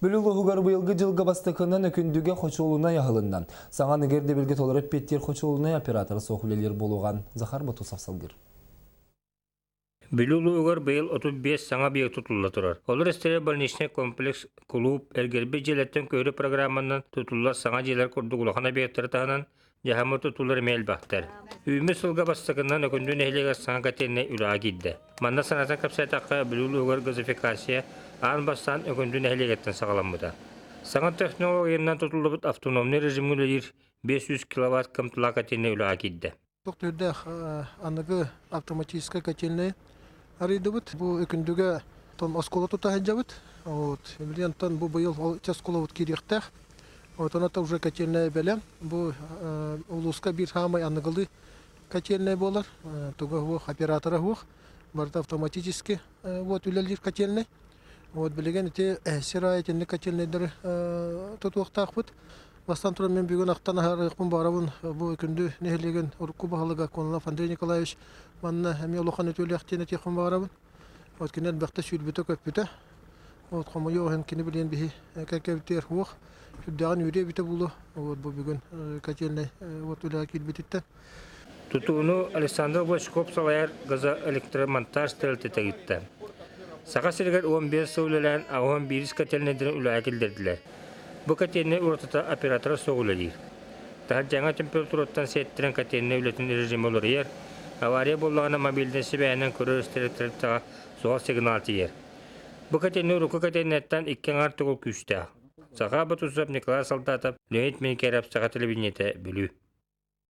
Бүлүү улууһугар быйылгы дьылга бастакынан Өкүндүгэ хочуолунай аһылынна. Саҥа аныгы ирдэбилгэ толору эппиэттиир хочуолунай оператора суох үлэлиир буолуоҕа. Захар Ботусов салгыыр. Бүлүү улууһугар быйыл 35 саҥа объект тутулла турар. Олор истэрэ больничнай комплекс, кулууп, эргэрбит дьиэлэртэн көһөрүү программанан тутуллар саҥа дьиэлэр курдук улахан объектары таһынан дьаһаммыт тутуулар эмиэ элбэхтэр. Үүммүт сылга бастакынан Өкүндү нэһилиэгэр саҥа котельнай үлэҕэ киирдэ. Манна санатан кэпсээтэххэ, Бүлүү улууһугар газификация аан бастаан Өкүндү нэһилиэгиттэн саҕаламмыта. Саҥа технологиянан тутуллубут автономнай режимҥэ үлэлиир 500 киловатт кымталаах котельнай үлэҕэ киирдэ. Туох түрдээх аныгы автоматическай котельнай арыйдыбыт. Бу Өкүндүгэ тон оскуола тута сылдьабыт. Вот. Билигин бу быйыл ол оскуолабыт киириэхтээх. Вот она уже котельная бэлэм. Бу улууска биир саамай аныгылыы котельная буолар. Туга суох, оператора суох. Барыта автоматически вот үлэлиир котельный. Вот билигин ити сир аайы итинник котельнайдары тутуохтаахпыт. Бастан туран мин бүгүн ахтан аһарыахпын баҕарабын бу Күндү нэһилиэгин урукку баһылыга Кононов Андрей Николаевич манна эмиэ улахан үтүөлээх диэн этиэхпин баҕарабын. Вот кини элбэхтэ сүүрбүтэ-көппүтэ. Вот хомойуох иһин кини билигин биһи кэккэбитигэр суох. Сүрдээҕин үөрүө эбитэ буолуо. Вот бу бүгүн котельнай вот үлэҕэ киирбититтэн. Тутууну Александр Бочков салайар газоэлектромонтаж тэрилтэтэ ыытта. Саха сиригэр 15 сыл үлэлээн 81 котельнайдарын үлэҕэ киллэрдилэр. Бу котельнай уратыта оператора суох үлэлиир. Таһырдьаҥа температураттан сиэттэрэн котельнай үлэтин режимэ уларыйар, авария буоллаҕына мобильнай сибээһинэн көрөр-истэр тэрилтэҕэ суһал сигнал тиийэр. Бу котельнай урукку котельнайтан икки аҥаар төгүл күүстээх. Саха Батусов, Николай Солдатов, Леонид Менкеров, Саха телевидениетэ, Бүлүү.